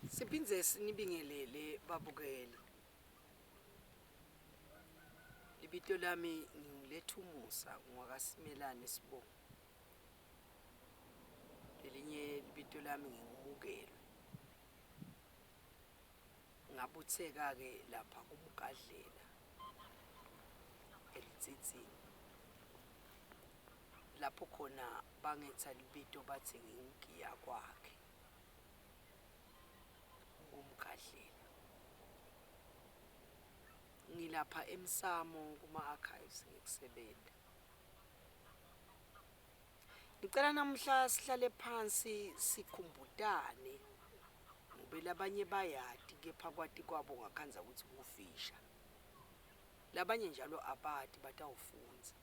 Siphindze sinibingelele babukeli. Libito lami nginguLethumusa ngwakaSimelane Sibongo. Lelinye libito lami nginguMukelwe. Ngabutseka-ke lapha kuMgadlela eLudzidzini lapho khona bangetsa libito batsi nginguGiyakwakhe kuMgadlela. Ngilapha emsamo kuma-archives ngikusebenta. Ngicela namuhla sihlale phansi sikhumbutane ngobe labanye bayati kepha kwati kwabo ngakhandza kutsi kufisha. Labanye njalo abati batawufundza.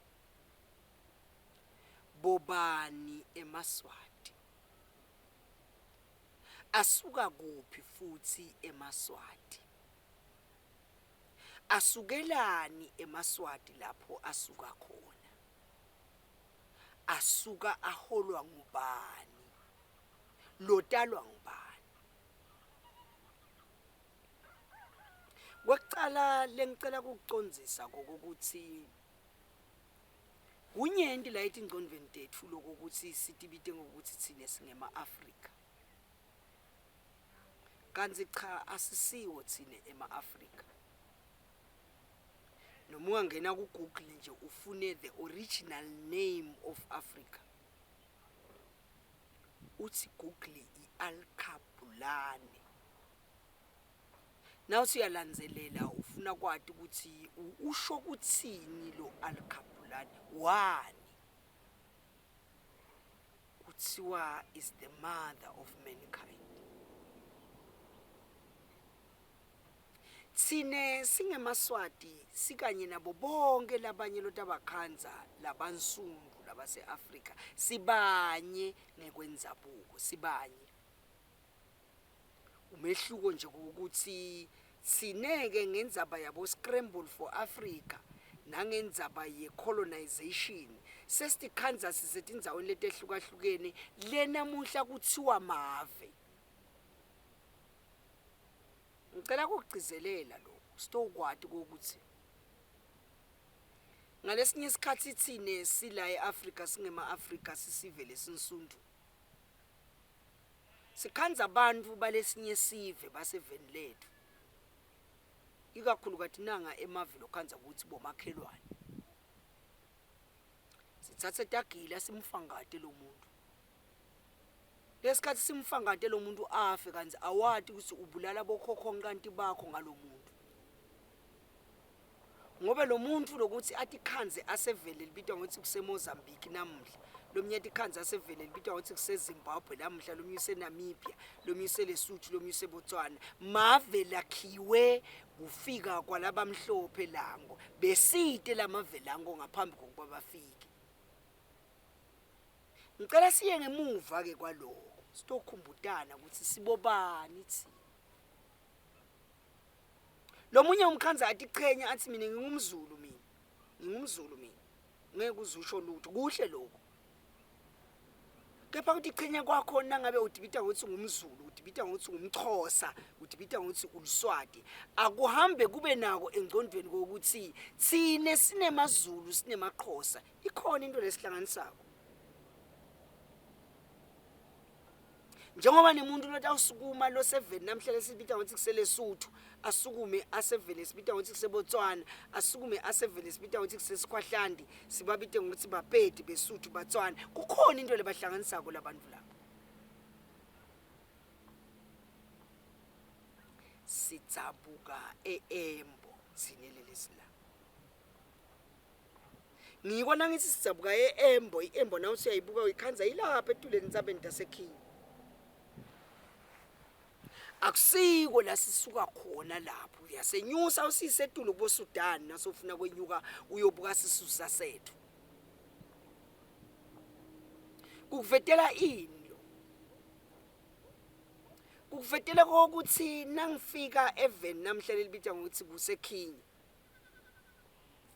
Bobani emaSwati? Asuka kuphi futsi emaSwati? Asukelani emaSwati lapho asuka khona? Asuka aholwa ngubani? Lotalwa ngubani? Kwekucala lengicela kukucondzisa kokuthi kunyenti la etingcondvweni tetfu lokuthi sitibite ngokuthi thine singema-Afrika. Kantsi cha asisiwo thine ema-Afrika. Noma ungangena ku-Google nje ufune the original name of Africa. Uthi Google i-Alkabulane. Nawuthi uyalandzelela ufuna kwati ukuthi usho kutsini lo Alkabulane wani. Kuthiwa is the mother of mankind. Tsine singemaSwati sikanye nabo bonkhe labanye lotabakhandza labansundvu labase-Afrika sibanye ngekwendzabuko sibanye. Umehluko nje kuwukutsi tsine-ke ngendzaba yabo Scramble for Africa nangendzaba ye-colonisation sesitikhandza sisetindzaweni letehlukahlukene lenamuhla kutsiwa mave. Ngicela kukugcizelela lokhu sitokwati ukuthi ngalesinye isikhathi thine sila e-Afrika singema-Afrika sisive lesinsundu sikhandza abantu balesinye sive baseveni lethu ikakhulukati nanga emave lokhandza ukuthi bomakhelwane sitsatse tagila simfangate lo muntu Lesikhathi simfangate lo muntu afe kanti awati ukuthi ubulala bokhokho-nkanti bakho ngalo muntu. Ngobe lo muntu lokuthi atikhandze asevele libitwa ngokuthi kuseMozambique namuhla, lomunye atikhandze asevele libitwa ngokuthi kuseZimbabwe namuhla, lomunye useNamibia, lomunye useLesotho, lomunye useBotswana. Mave lakhiwe kufika kwalabamhlophe lango, besite lamave lango ngaphambi kokuba bafike. Ngicela siye ngemuva ke kwaloko sitokhumbutana ukuthi sibobani thina. Lomunye umkhandza atichenya athi mina ngingumZulu mina. NgingumZulu mina. Ngeke uzusho lutho. Kuhle lokho. Kepha kutichenya kwakho nangabe udibita ngokuthi ungumZulu, udibita ngokuthi ungumXhosa, udibita ngokuthi uliSwati, akuhambe kube nako engcondweni kokuthi thine sinemaZulu sinemaXhosa Ikhona into lesihlanganisako. Njengoba nemuntu lotawusukuma loseveni namhla lesibita ngokuthi kuseLesotho, asukume aseveni sibita ngokuthi kuseBotswana, asukume aseveni sibita ngokuthi kuseSikhwahlandi, sibabite ngokuthi Bapedi, Besuthu, Batswana. Kukhona into lebahlanganisako labantu laba. Sidzabuka e-Embo thine lelesi la. Ngiko nangithi sidzabuka e-Embo, i-Embo nawe usuyayibuka uyikhandza ilapha etuleni entsabeni taseKhinya. Akusiko la sisuka khona lapho, uyasenyusa usise etulu kuboSudan nasofuna kwenyuka uyobuka sisusa sethu. Kukuvetela ini lo? Kukuvetela kokuthi nangifika eveni namhla lelibitwa ngokuthi kuseKhinya.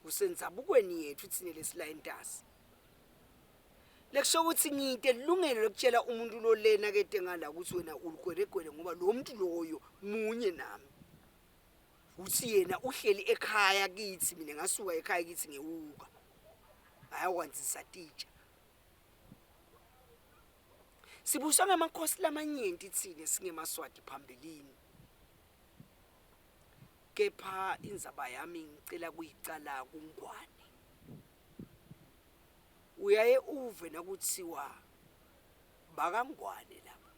Kusendzabukweni yetfu tsine lesilayentasi. Lekusho ukuthi ngite lilungelo lokutshela umuntu lolena kete ngala ukuthi wena uligwelegwele ngoba lo muntu loyo munye nami. Uthi yena uhleli ekhaya kithi mina ngasuka ekhaya kithi ngewuka. Ngayakwanzisa titsha. Sibuswa ngemakhosi lamanyenti thina singemaswati phambilini. Kepha indzaba yami ngicela kuyicala kuNgwane. Uyaye uve nakutsiwa bakaNgwane laba.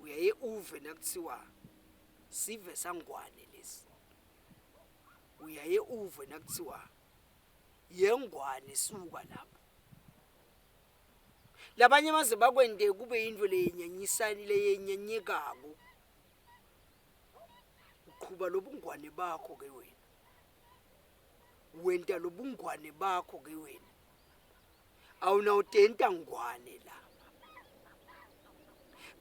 Uyaye uve nakutsiwa sive saNgwane lesi. Uyaye uve nakutsiwa yengwane suka lapho. Labanye baze bakwente kube yintfo leyenyanyisani leyenyanyekako. Uqhuba lobungwane bakho ke wena. Wenta lobungwane bakho ke wena. Awunawutenta ngwane la.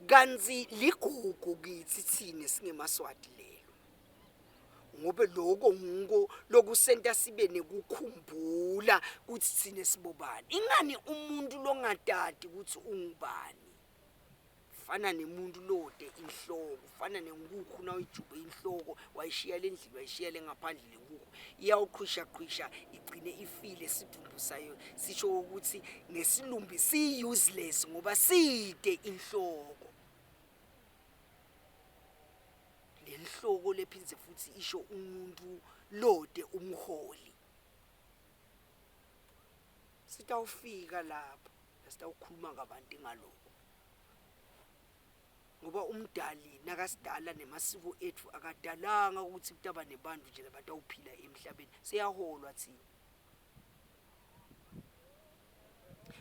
Kantsi ligugu kitsi tsine singemaswati lelo. Ngobe loko nguko lokusenta sibe nekukhumbula kutsi tsine sibobani. Ingani umuntu longatati kutsi ungubani fana nemuntu lode inhloko fana nenkukhu nawuyijube inhloko wayishiya lendlini wayishiya lengaphandle lenkukhu iyawuqhwisha qhwisha igcine ifile sidumbu sayo sisho ukuthi ngesilumbi si useless ngoba side inhloko lenhloko lephindze futhi isho umuntu lode umholi sitawufika lapho sitawukhuluma kabanti ngaloko ngoba umdali nakasidala nemasiko ethu akadalanga ukuthi kutaba nebantu nje labatawuphila emhlabeni siyaholwa thina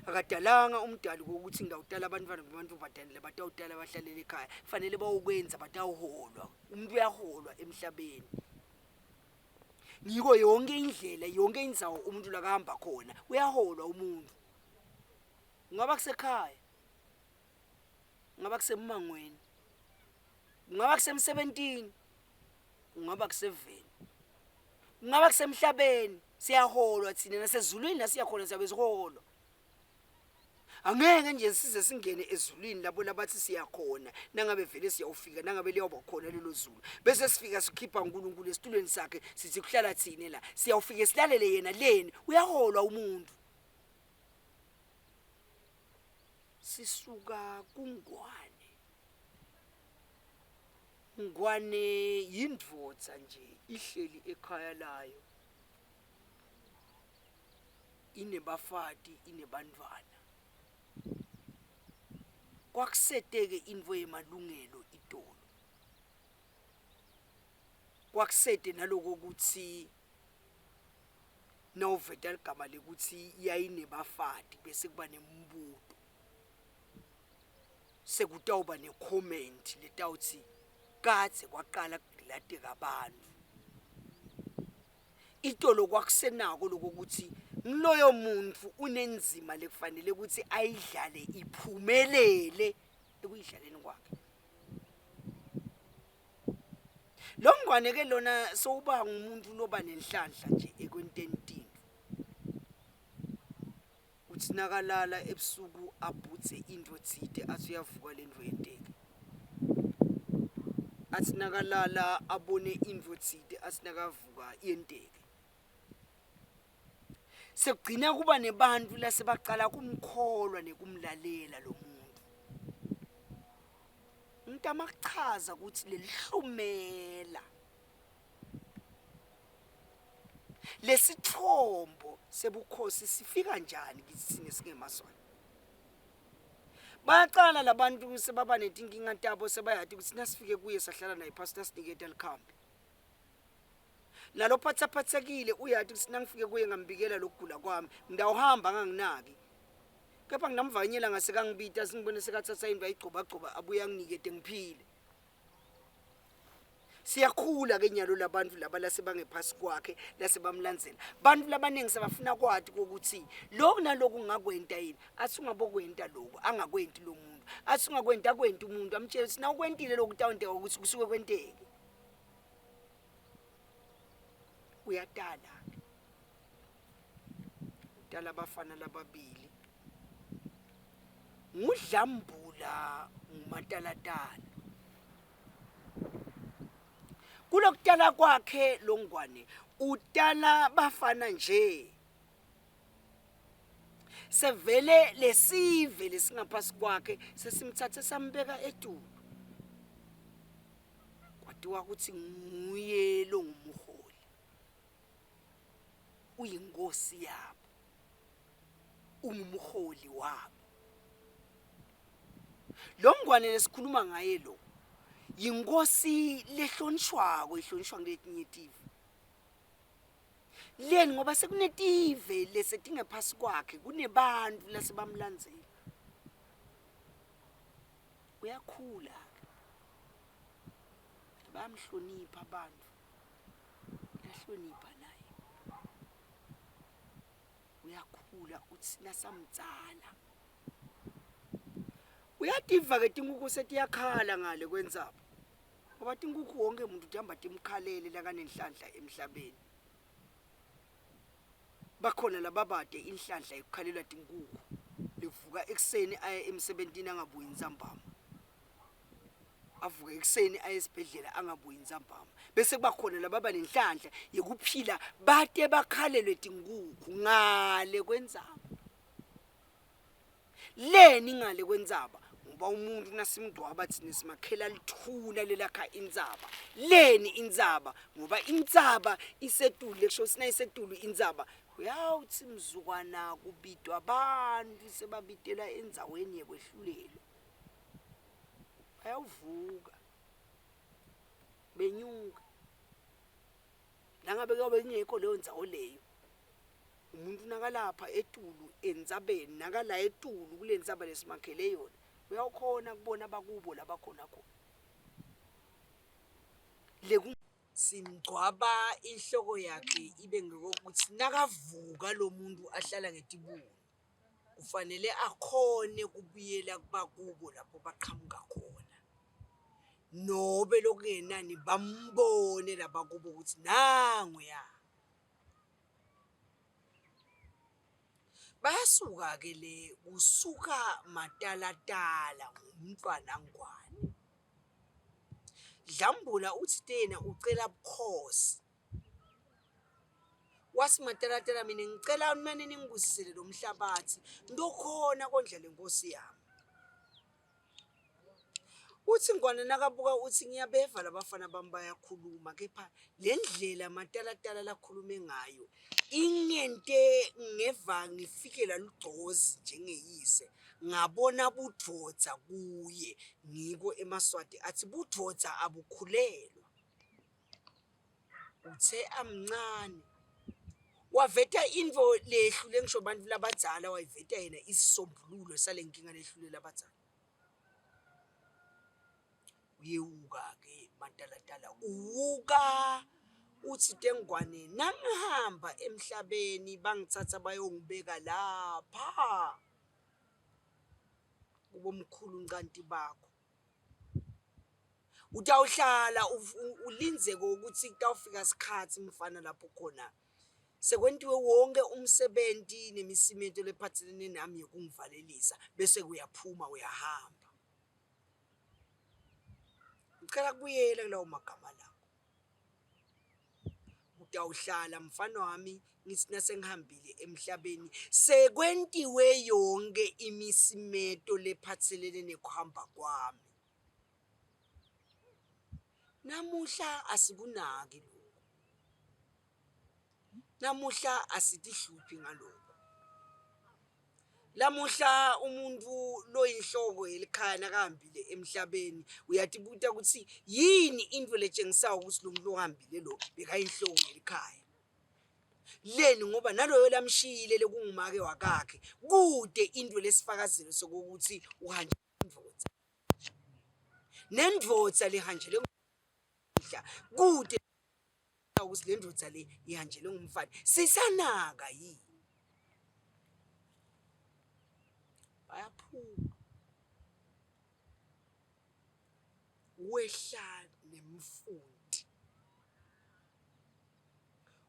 akadalanga umdali kokuthi ngawutala abantwana bemantfombatane labatawutala bahlalele ekhaya kufanele bawukwenza batawuholwa umuntu uyaholwa emhlabeni ngiko yonke indlela yonke indzawo umuntu lakahamba khona uyaholwa umuntu kungaba kusekhaya kungaba kusemangweni kungaba kusemsebentini kungaba kuseveni kungaba kusemhlabeni siyaholwa thina nasezulwini la siyakhona siyabe siholwa angeke nje size singene ezulwini labo labathi siyakhona nangabe vele siyawufika nangabe liyawuba khona lelo zulu bese sifika sikhipha uNkulunkulu esitulweni sakhe sithi kuhlala thina la siyawufika silalele yena leni uyaholwa umuntu sisuka kungwane Ngwane yindvodza nje ihleli ekhaya layo inebafati inebantfwana. Kwakusete-ke intfo yemalungelo itolo. Kwakusete naloko kutsi nawuveta ligama lekutsi yayinebafati bese kuba nembuto. Sekutawuba ne-comment letawutsi kadze kwaqala kugcilateka bantfu. Itolo kwakusenako lokokuthi ngiloyo muntfu unenzima lekufanele kutsi ayidlale iphumelele ekuyidlaleni kwakhe. Lo ngwane ke lona sowuba ngumuntu loba nenhlanhla nje ekwenteni tintfo. Utsi nakalala ebusuku abhudze intfo tsite atsi uyavuka lentfo yenteke. Atsi nakalala abone intfo tsite atsi nakavuka yenteke. Sekugcina kuba nebantfu lasebacala kumkholwa nekumlalela lo muntfu. Ngitama kuchaza kutsi lelihlumela Lesitfombo sebukhosi sifika njani kitsi tsine singemaswati? Bayacala labantu sebaba netinkinga tabo sebayati kutsi nasifike kuye sahlala naye phasi nasiniketa likhambi. Nalophatsaphatsekile uyati kutsi nangifike kuye ngambikela lokugula kwami ngitawuhamba anganginaki. Kepha nginamvakanyela ngasekangibita singibone sekatsatsa into ayigcobagcoba abuye anginikete ngiphile. Siyakhula ke nyalo labantu laba lasebangephasi kwakhe lasebamlandzela. Bantu labaningi sebafuna kwati ukuthi lokhu naloku ngakwenta yini. Athi ungabokwenta lokhu angakwenti lo muntu. Athi ungakwenta akwenti umuntu amtshele ukuthi nawukwentile lokhu kutawenteka ukuthi kusuke kwenteke. Uyatala. Utala bafana lababili. NguDlambula nguMatalatala. Kulokutala kwakhe loNgwane utala bafana nje. Sevele lesive lesingaphasi kwakhe sesimthathe sambeka etulu. Kwatiwa ukuthi nguye longumholi. Uyinkosi yabo. Ungumholi wabo. Lo ngwane lesikhuluma ngaye lo yinkosi lehlonishwako ihlonishwa kuletinye tive. Leni ngoba sekunetive lesetingephasi kwakhe kunebantu lasebamlandzela. Uyakhula ke. Bayamhlonipha abantu. Uyahlonipha naye. Uyakhula uthi nasamdzala. Uyativa ke tinkukhu setiyakhala ngale kwendzaba. Ngoba tinkukhu wonke umuntu utihamba timkhalele lakanenhlanhla emhlabeni. Bakhona lababade inhlanhla yekukhalelwa tinkukhu. Levuka ekuseni aye emsebentini angabuyi ntsambama. Avuke ekuseni aye esibhedlela angabuyi ntsambama. Bese kuba khona lababa nenhlanhla yekuphila bate bakhalelwe tinkukhu ngale kwendzaba. Leni ngale kwentsaba ngoba umuntu nasimgcwaba thina simakhela lithuna lelakha intsaba. Leni intsaba ngoba intsaba isetulu lekusho ukuthi nayisetulu intsaba uyawuthi mzukwana kubitwa abantu sebabitelwa endzaweni yekwehlulelwa. Bayawuvuka benyuka. Nangabe kuyobe kungekho leyo ndzawo leyo umuntu nakalapha etulu entsabeni nakala etulu kule ntsaba lesimakhele yona uyawukhona kubona abakubo labakhona khona leku simgcwaba inhloko yakhe ibe ngekokuthi nakavuka lo muntu ahlala ngetibunu kufanele akhone kubuyela kubakubo lapho baqhamuka khona nobe lokungenani bambone labakubo ukuthi nangu ya Bayasuka-ke le kusuka Matalatala ngumntwana Ngwane. Dlambula uthi yena ucela bukhosi. Wathi Matalatala mina ngicela nimane ningibusisele lo mhlabathi ngiyokhona kondla le nkosi yami. Uthi Ngwane nakabuka uthi ngiyabeva labafana bami bayakhuluma kepha le ndlela Matalatala lakhulume ngayo ingente ngeva ngifikela lugcozi njengeyise ngabona budvodza kuye ngiko emaSwati athi budvodza abukhulelwa. Uthe amncane waveta intfo lehlule ngisho bantfu labadzala wayiveta yena isisombululo sale nkinga lehlule labadzala. Uyewuka-ke Matalatala uwuka uthi Tengwane nangihamba emhlabeni bangithatha bayongibeka lapha kubomkhulu ncanti bakho. Utawuhlala ulindzeke ukuthi kutawufika sikhatsi mfana lapho khona sekwentiwe wonke umsebenti nemisimeto lephatselene nami yekungivalelisa bese uyaphuma uyahamba. Ngicela kubuyela kulawo magama lawo. Utawuhlala mfana wami ngithi nasengihambile emhlabeni sekwentiwe yonke imisimeto lephatselene nekuhamba kwami. Namuhla asikunaki lokhu. Namuhla asitihluphi ngalokhu. Lamuhla umuntu loyinhloko yelikhaya nakahambile emhlabeni uyatibuta ukuthi yini intfo letshengisako ukuthi lo muntu lohambile lo bekayinhloko yelikhaya. Leni ngoba naloyo lamshiyile lekungumake wakakhe kute intfo lesifakazelo sokuthi uhanjwe indvodza. Nendvodza lehanjelwe ngumdla kute ukuthi le ndvodza le ihanjelwe ngumfana sisanaka yini bayaphuma wehla nemfunti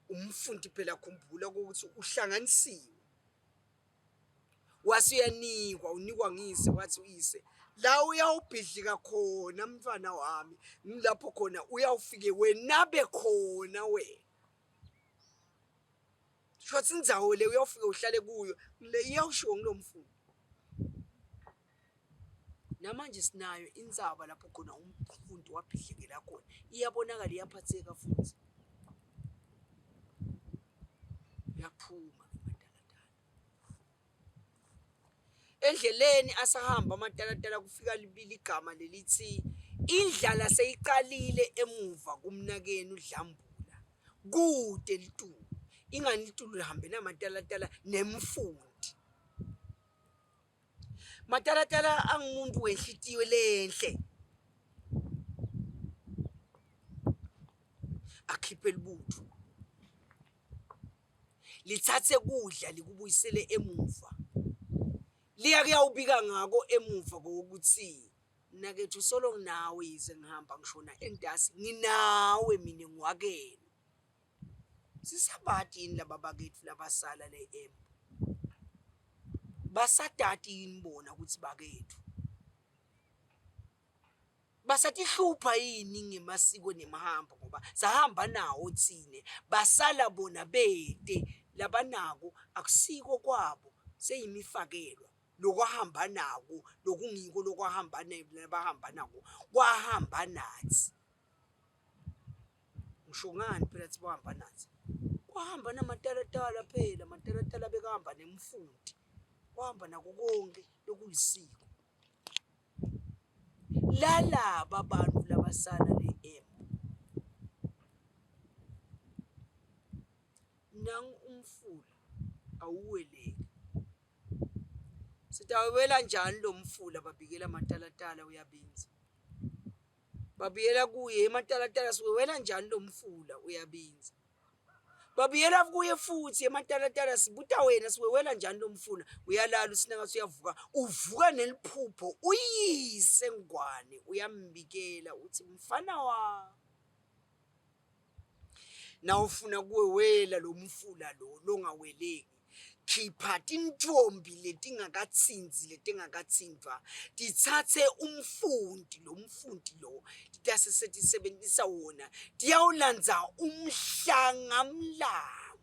umfunti phela khumbula ukuthi uhlanganisiwe. Wase uyanikwa, unikwa ngiyise wathi uyise la uyawubhidlika khona mntwana wami, ngilapho khona uyawufike wenabe khona wena. Shothi indzawo le uyawufike uhlale kuyo, le iyawushiwo ngulo mfula. Namanje sinayo intsaba lapho khona umfundi wabhidlikela khona, iyabonakala iyaphatheka futhi. Uyaphuma ke Matalatala. Endleleni asahamba amatalatala kufika libili igama lelithi indlala seyiqalile emuva kumnakenu Dlambula kude litulu ingani litulu lihambe namatalatala nemfundi Matalatala angumuntu wenhlitiyo lenhle akhiphe libutho lithathe kudla likubuyisele emuva liya kuyawubika ngako emuva kokuthi mnakethu solo nginawe yize ngihamba ngishona entasi nginawe mina ngiwakenu Sisabati yini laba bakethu labasala le embo? Basadati yini bona ukuthi bakethu? Basatihlupha yini ngemasiko nemihambo ngoba sahamba nawo thine basala bona bete labanako akusiko kwabo seyimifakelwa lokwahamba nako lokungiko lokwahamba labahamba nako kwahamba nathi. Ngisho ngani phela thi bahamba nathi? Kwahamba namatalatala phela, amatalatala bekahamba nemfundi, kwahamba nako konke lokulisiko. Lalaba abantu labasala le embo. Nangu umfula awuweleki. Sitawuwela njani lo mfula babikela amatalatala uyabinza. Babuyela kuye ematalatala siwewela njani lo mfula uyabinza. Babuyela kuye futhi ematalatala sibuta wena siwewela njani lo mfula uyalala usinakathi uyavuka uvuka neliphupho uyise ngwane uyambikela uthi mfana wami nawufuna kuwewela lo mfula lo longaweleki Khipha tintfombi letingakatsintsi letingakatsintfwa titsatse umfunti lo mfunti lo titase setisebentisa wona tiyawulandza umhlangamlambo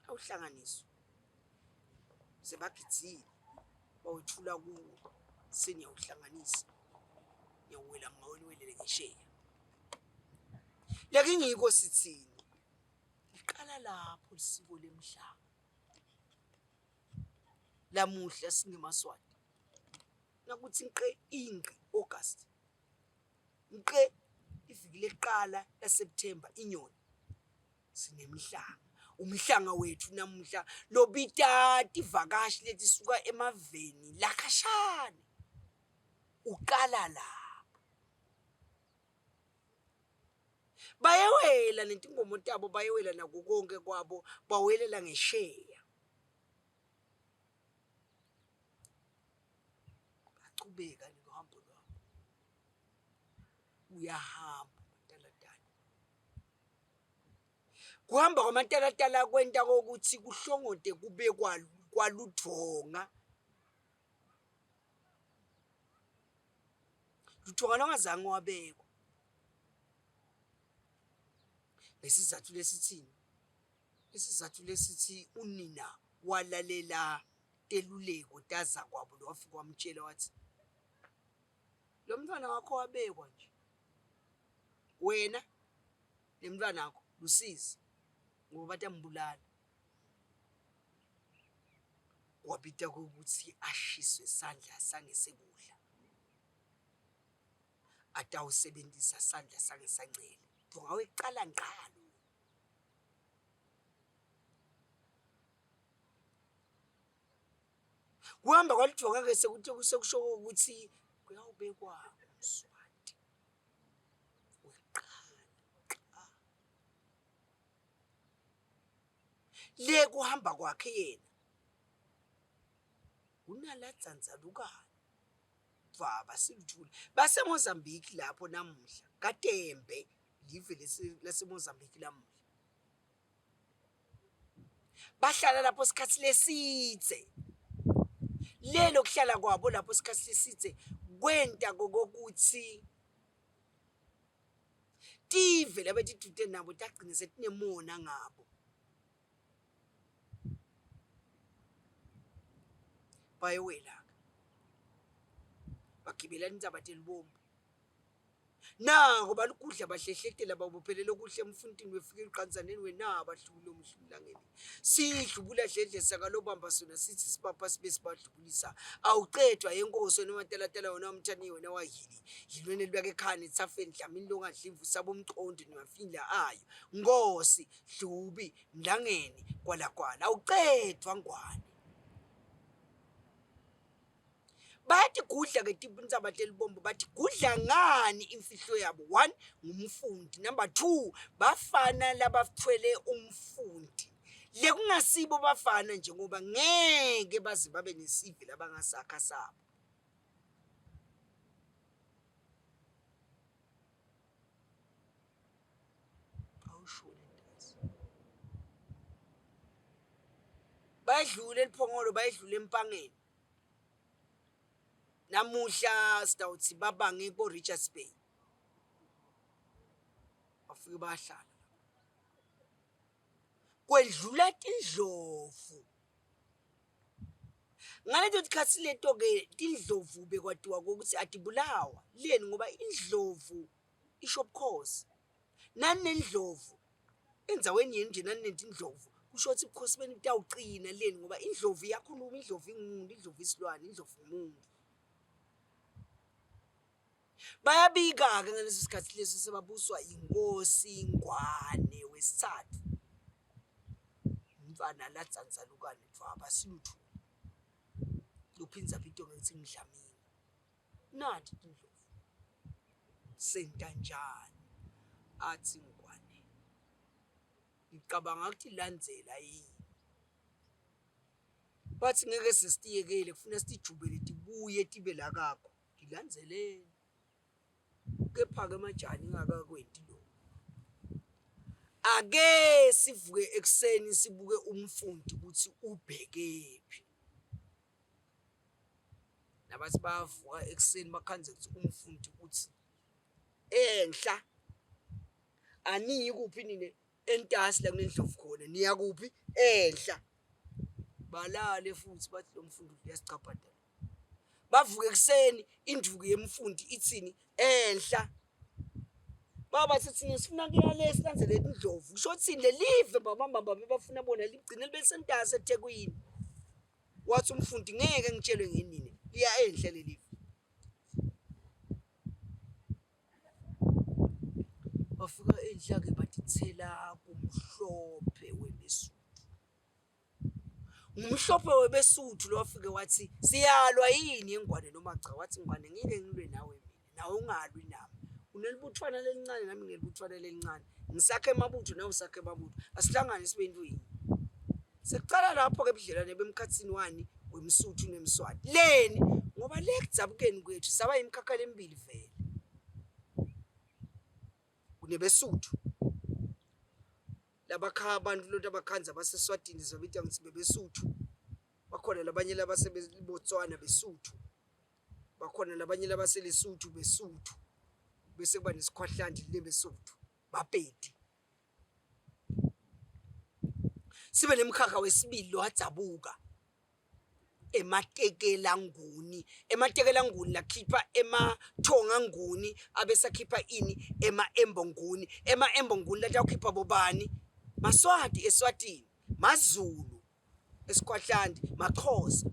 awuhlanganiswe sebagidzile bawethula kuwo seniyawuhlanganisa niyawuwela ngawo niwelele ngesheya lekingiko sithini Liqala lapho lisiko lemhlanga. Lamuhla singemaSwati. Nakuthi nqe ingqi August. Nqe iviki leqala laSeptember inyoni. Sinemhlanga. Umhlanga wethu namuhla lobita tivakashi letisuka emaveni lakhashane. Uqala lapho. Bayewela netinkomo tabo bayewela nako konke kwabo bawelela ngesheya. Bachubeka nohambo lwabo. Uyahamba umatalatala. Kuhamba kwamatalatala kwenta kokuthi kuhlongote kube kwaludvonga. Ludvonga longazange wabekwa. Ngesizathu lesithini? Isizathu lesithi unina walalela teluleko tazakwabo lo wafika wamtshela wathi lo mntwana wakho wabekwa nje wena nemntwana wakho lusizi ngoba batambulala kwabita ukuthi ashiswe sandla sangesekudla atawusebentisa sandla sangesancele ngawecala ngqa lo kuhamba kwalidvoka-ke sekusho ukuthi kuyawubekwa umswati weqala qa le kuhamba kwakhe yena kunaladzandzalukane Dvwaba silithule baseMozambique lapho namuhla kaTembe live laseMozambique lamuhla. Bahlala lapho sikhathi lesidze. Lelo kuhlala kwabo lapho sikhathi lesidze kwenta kokuthi tive labetidvute nabo tagcina setinemona ngabo. Bayowela-ke bagibela tintsaba telibombo. Nako balugudla bahlehletela babophelela okuhle emfuntini wefika eluqansaneni wena bahlubule omhlumlangeni. Sidlubula dledle sakalobamba sona sithi sibapha sibe sibadlubulisa. Awuqedwa yenkosi wena watalatala wena wamthaniye wena wahili. Yilwene lubeka ekhaya ethafeni dlamini longadlivu sabo umqondo nimafinla ayo. Nkosi Dlubi Mlangeni kwalakwala awuqedwa ngwane. Bayatigudla ke tintsaba telibombo bathi gudla ngani imfihlo yabo one ngumfundi number 2 bafana labathwele umfundi lekungasibo bafana nje ngoba ngeke baze babe nesive labangasakha sabo awushoni ntazi bayedlula eliphongolo bayedlula empangeni namuhla sitawuthi babange ko-Richards Bay bafike bahlala kwedlula tindlovu ngaleto tikhatsi leto-ke tindlovu bekwatiwa kokuthi atibulawa leni ngoba indlovu isho bukhosi Naninendlovu endzaweni yenu nje naninetindlovu kusho ukuthi ubukhosi benu butawuqina leni ngoba indlovu iyakhuluma indlovu ingumuntu indlovu isilwane indlovu umuntu. Bayabika-ke ngaleso sikhathi leso sebabuswa inkosi Ngwane wesithathu. Umntwana latsanzalukane dvwaba siluthuli. Luphindza abitwe ngekutsi nguDlamini. Nathi tindlovu senta njani? Athi Ngwane, ngicabanga kutilandzela yini? Bathi ngeke sesitiyekele kufuna sitijubele tibuye tibe la kakho. Tilandzeleni. Kepha-ke majani ingakakwenti lokhu. Ake sivuke ekuseni sibuke umfundi ukuthi ubhekephi. Nabathi bayavuka ekuseni bakhandze ukuthi umfundi uthi enhla aniyi kuphi nina entasi la kunendlovu khona niya kuphi enhla balale futhi bathi lo mfundi uyasicabhada bavuke ekuseni induku yemfundi ithini enhla baba bathi thina sifuna kuya le silandzele indlovu kusho thini lelive babamba babe bafuna bona ligcine libe sentasi eThekwini wathi umfundi ngeke ngitshelwe ngenini liya enhle lelive bafika enhla-ke batithela kumhlophe webesuthu ngumhlophe webesuthu lo wafike wathi siyalwa yini engwane noma cha wathi ngwane ngike ngilwe nawe mina nawe ungalwi nami unelibuthwana lelincane nami nginelibuthwana lelincane ngisakhe emabutho nawe usakhe emabutho asihlangane sibe into yinye sekucala lapho-ke ebudlelwane bemkhathini wani wemsuthu nemswati leni ngoba le kudzabukeni kwethu saba yimikhakha lemibili vele kunebesuthu labakha abantu lonto abakhanza abaseswatini zabita ngithi bebesuthu bakhona labanye labasebotswana besuthu bakhona labanye labaselesuthu besuthu bese kuba nesikhwahlandi lebesuthu bapedi sibe nemkhakha wesibili lowadzabuka ematekela nguni ematekela nguni lakhipha emathonga nguni abesakhipha ini ema-embo nguni ema-embo nguni latawukhipha bobani maswati eswatini mazulu esikhwahlandi maxhosa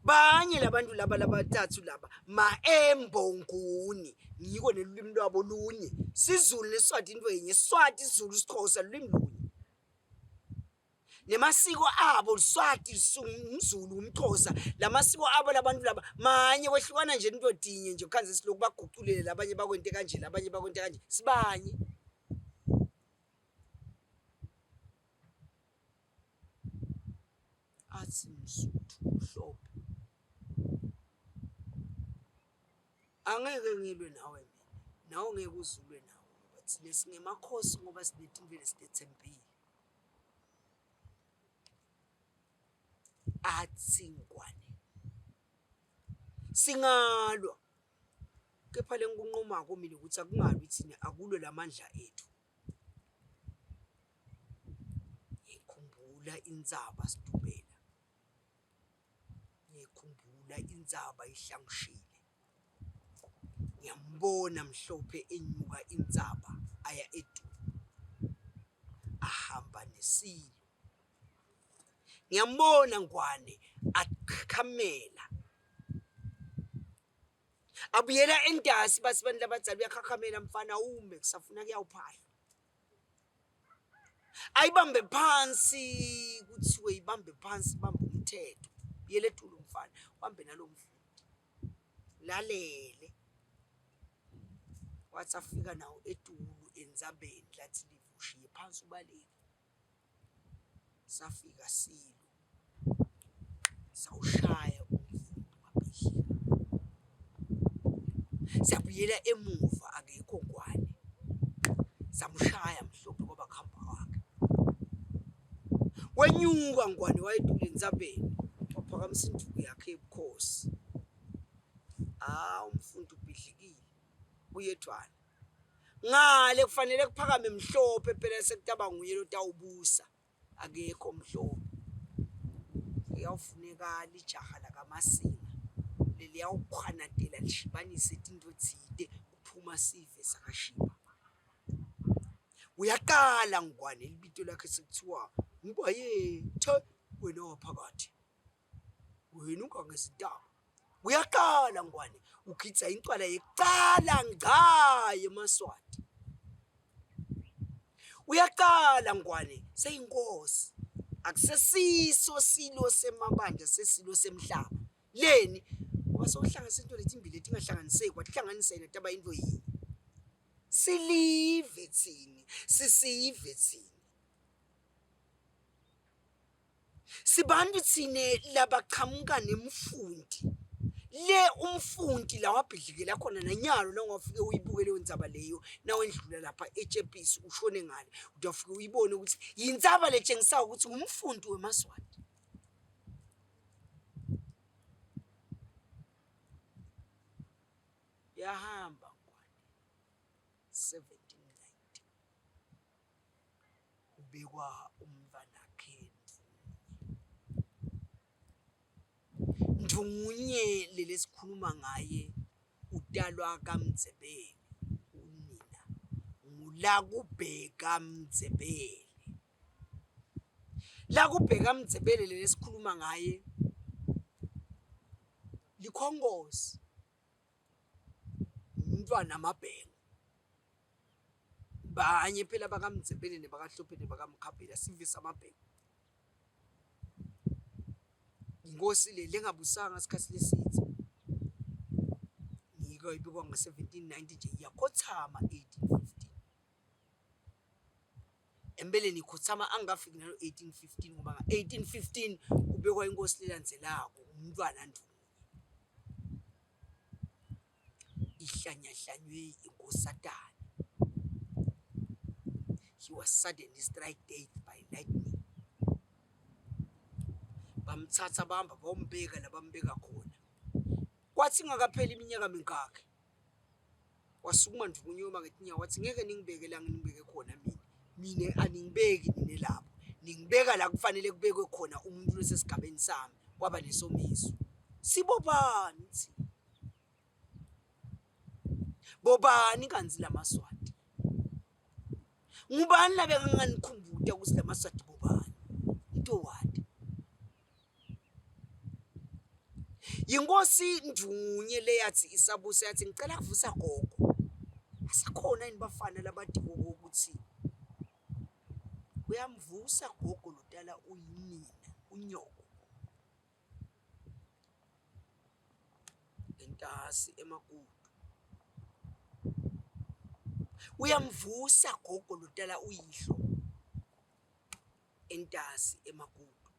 banye labantu laba labathathu laba maembo nguni ngiko nelulwimi lwabo lunye sizulu neswati into yinye swati isizulu isixhosa lulwimi lunye nemasiko abo Liswati umZulu umXhosa lamasiko abo labantu laba manye kwehlukana nje into dinye nje khanze siloku baguculele labanye bakwente kanje labanye bakwente kanje sibanye athi msuthu mhlophe angeke ngilwe nawe mina nawe ngeke uzulwe nawe ngoba thina singemakhosi ngoba sinetinto lesitethembile. Atsi Ngwane, Singalwa, kepha lengikunqomako mina ukuthi akungalwi thina akulwe lamandla ethu. Ngikhumbula intsaba Sidubela, ngikhumbula intsaba iHlangushile. Ngiyambona mhlophe enyuka intsaba aya etulu, ahamba nesilo. Ngiyambona Ngwane akhakhamela abuyela entasi bathi bantu labadzala uyakhakhamela mfana ume kusafuna kuyawuphahla ayibambe phansi kuthiwe ibambe phansi ibambe umthetho buyele etulu mfana uhambe nalo mfundi lalele wathi afika nawo etulu entsabeni lathi livushiye phansi ubaleke Safika silo sawushaya umvumbi wabhidlika. Siyabuyela emuva akekho Ngwane. Samshaya mhlophe kwaba kuhamba kwakhe. Wenyuka Ngwane wayedula entsabeni waphakamisa induku yakhe yobukhosi. Ah umfundi ubhidlikile uyedwana. Ngale kufanele kuphakame mhlophe phela sekutaba nguye lotawubusa akekho mhlophe. Kuyawufuneka lijaha lakaMasinga leliyawukhwanatela lishibanise tintfo tsite kuphuma sive sakaShiba. Uyaqala Ngwane libito lakhe sekuthiwa nguBayethe wena waphakathi. Wena ungangezintaba. Uyaqala Ngwane ugidza incwala yekucala ngca yemaSwati. Uyaqala Ngwane seyinkosi. Akusesiso silo semabandla sesilo semhlaba. Leni ngoba sewuhlanganisa into letimbili letingahlanganiseki watihlanganisa yena taba into yinye. Silive thini, sisive thini. Sibantu thine labaqhamuka nemfunti le umfunti la wabhidlikela khona nanyalo nawungafike uyibuke leyo ndzaba leyo nawendlula lapha etshepisi ushone ngale utawufike uyibone ukuthi yintsaba letshengisayo ukuthi ngumfunti wemaswati. Yahamba Ngwane 1790. Kubekwa umntfwanakhe Ndvungunye. Ndvungunye leli esikhuluma ngaye utalwa kaMndzebele unina nguLakubheka Mndzebele. Lakubheka Mndzebele leli esikhuluma ngaye likhonkosi umntwana Mabhengu. Banye phela bakaMdzebele nebakaHlophe nebakaMkhabela sive samabheka. Inkosi le lengabusanga isikhathi lesidze. Ngiko ibikwa ngo-1790 nje iyakhothama 1815. Empeleni ikhothama angikafiki nalo 1815 ngoba nga-1815 kubekwa inkosi lelandzelako umntwana Ndunge. Ihlanyahlanywe inkosatana. He was suddenly strike death by lightning. Bamthatha bahamba bayombeka la bambeka khona. Kwathi ingakapheli iminyaka mingaki wasukuma Ndvukunyoma ngetinyawo wathi ngeke ningibeke la nginibeke khona mina. Mina aningibeki nine lapho. Ningibeka la kufanele kubekwe khona umuntu losesigabeni sami. Kwaba nesomiso. Sibobani thina? Bobani kanzi lamaSwati? Ngubani labekanganikhumbuta ukuthi lamaSwati bobani? Ngitowati. Yinkosi Ndungunye leyathi isabusa yathi ngicela kuvusa gogo. Asakhona yini bafana labadiko ukuthi uyamvusa gogo lotala uyinina unyoko. Entasi emagudu. Uyamvusa gogo lotala uyihlo entasi emagudu.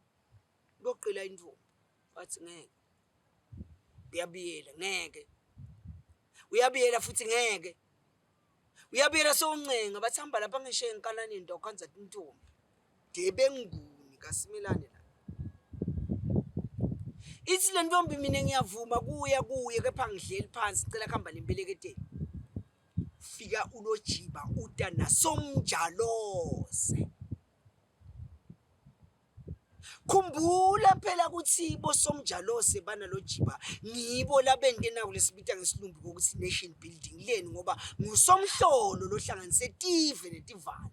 Kuyoqila intombi wathi ngeke. Uyabuyela ngeke. Uyabuyela futhi ngeke. Uyabuyela sowuncenga bathi hamba lapha ngishaye enkalaneni ndawukhanza intombi. Debe nguni kasimelane la. Ithi le ntombi mina ngiyavuma kuya kuye kepha ngihleli phansi ngicela kuhamba nempeleketeni. Fika ulojiba uta nasomnjalose. Khumbula phela ukuthi bosomnjalose banalojiba ngibo labente naku lesibita ngesilumbi kokuthi nation building leni ngoba ngusomhlolo lohlanganise tive netivana.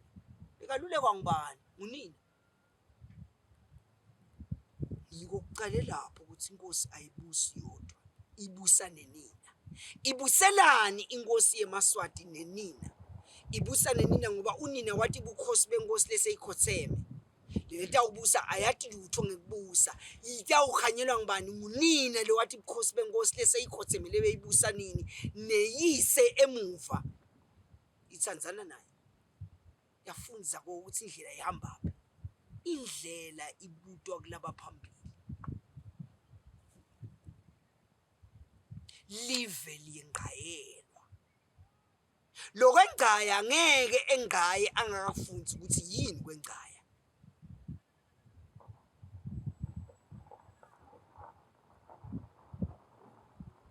Bekalulekwa ngubani? Ngunina. Yiko kuqale lapho ukuthi inkosi ayibusi yodwa, ibusa nenina. Ibuselani inkosi yemaSwati nenina? Ibusa nenina ngoba unina wathi bukhosi benkosi leseyikhotheme. Letawubusa ayati lutho ngekubusa. Itawukhanyelwa ngubani? Ngunina lo wathi bukhosi benkosi leseyikhotheme lebeyibusa nini neyise emuva. Itsandzana naye. Yafundza ukuthi indlela ihambaphi. Indlela ibutwa kulaba phambili. Live liyengqayelwa. Lokwengcaya ngeke engqaye angakafundi ukuthi yini kwengcaya.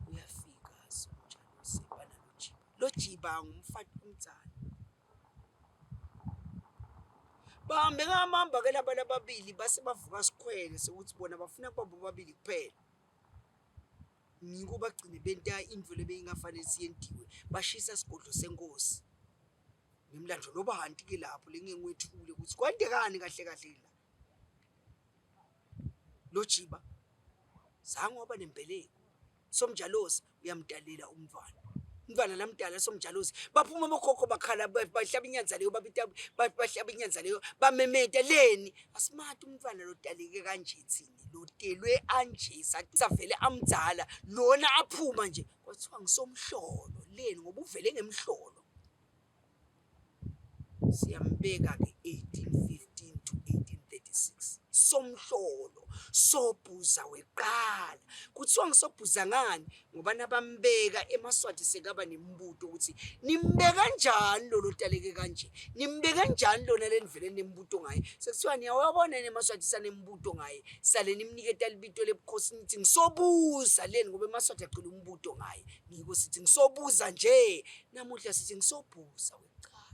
Uyafika somjalo sebana lojiba. Lojiba ngumfati omdzala. Bahambe ngamamba ke laba lababili base bavuka sikhwele sekuthi bona bafuna kuba bobabili kuphela. Ngiko bagcine benta intfo lebeyingafanele siyentiwe bashisa sigodlo senkosi. Nemlandvo lobanti ke lapho lengeke ngiwetfule ukuthi kwentekani kahle kahle la. Lojiba zange waba nembeleko. Somjalosi uyamdalela umntwana umntwana lamdala somjalosi baphuma abokhokho bakhala bahlaba inyanza leyo babita bahlaba inyanza leyo bamemeta leni asimati umntwana lodaleke kanje thini lotelwe anje savele amdzala lona aphuma nje kwathiwa ngisomhlolo leni ngoba uvele ngemhlolo Siyambeka ke 1815 to 1836 Somhlolo Sobhuza weqala kuthiwa ngisobhuza ngani ngoba nabambeka emaswati sekaba nembuto ukuthi nimbeka njani lo lotaleke kanje nimbeka njani lona lenivele nembuto ngaye sekuthiwa niyawabona yini emaswati sanembuto ngaye sale nimniketa libito lebukhosi nithi ngisobuza leni ngoba emaswati agcina umbuto ngaye ngiko sithi ngisobuza nje Namuhla sithi ngisobhuza wekucala.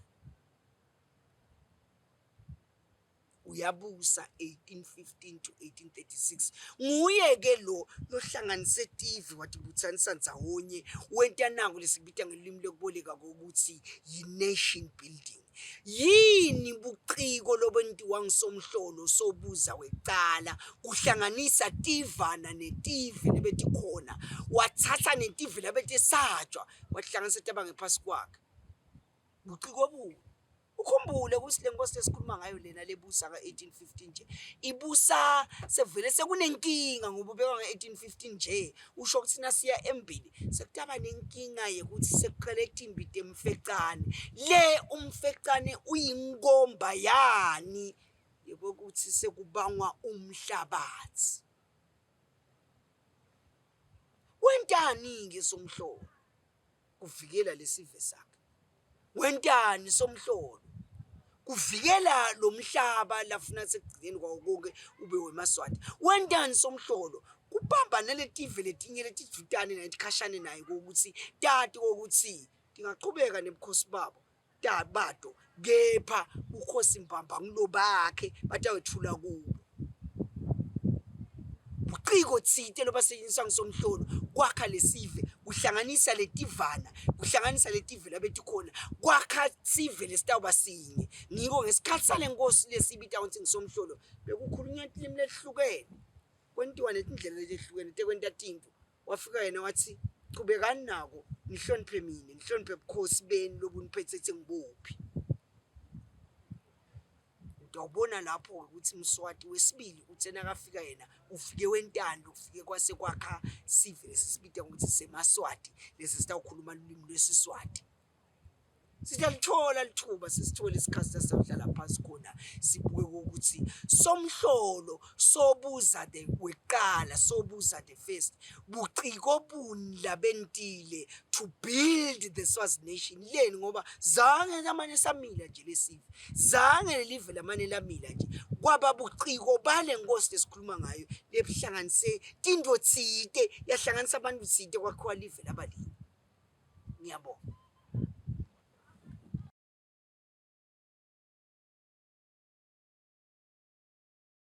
Uyabusa 1815 to 1836. Nguye ke lo lohlanganise tive watibutsanisa ndzawonye wenta naku lesikubita ngelulwimi lokuboleka kokuthi yi-nation building. Yini buciko lobentiwa ngisomhlolo sobuza wekucala kuhlanganisa tivana netive lebetikhona wathatha netive labetesatshwa wahlanganisa taba ngephasi kwakhe buciko obubi ukhumbule ukuthi le nkosi lesikhuluma ngayo lena lebusa ka-1815 nje ibusa sevele sekunenkinga ngoba ubekwa nge-1815 nje usho ukuthi nasiya embili sekutaba nenkinga yekuthi sekuqale timbi temfecane le umfecane uyinkomba yani yokuthi sekubangwa umhlabathi Wentani-ke Somhlolo kuvikela lesive sakhe? Wentani Somhlolo kuvikela lo mhlaba lafuna sekugcineni kwawo konke ube wemaSwati? Wentani Somhlolo kubamba naletive letinye letidvutane naye tikhashane naye kokuthi tati kokuthi tingachubeka nebukhosi babo bato kepha bukhosi mbamba ngilobakhe batawetfula kubo buciko tsite lobasetshenziswa ngisomhlolo kwakha lesive kuhlanganisa letivana kuhlanganisa letive labetikhona kwakha sive lesitawuba sinye ngiko ngesikhathi sale nkosi lesibita kutsi ngisomhlolo bekukhulunywa tilimi lehlukene kwentiwa netindlela letehlukene tekwenta tintfo Wafika yena wathi chubekani nako nihloniphe mina nihloniphe bukhosi benu lobuniphethe sengibuphi. Utawubona lapho-ke ukuthi Mswati wesibili uthe nakafika yena ufike wentani lokufike kwase kwakha sive lesi sibita ngokuthi semaSwati lesi sitawukhuluma lulwimi lwesiSwati. Siyalithola lithuba sisithole isikhathi sasawuhlala phansi khona sibuke ukuthi somhlolo sobuza the weqala sobuza the first buciko buni labentile to build the Swazi nation leni ngoba zange lamane samila nje lesive zange lelive lamane lamila nje kwaba buciko bale nkosi lesikhuluma ngayo lebuhlanganise tinto tsite yahlanganisa abantu tsite kwakhiwa live labalinye. Ngiyabonga.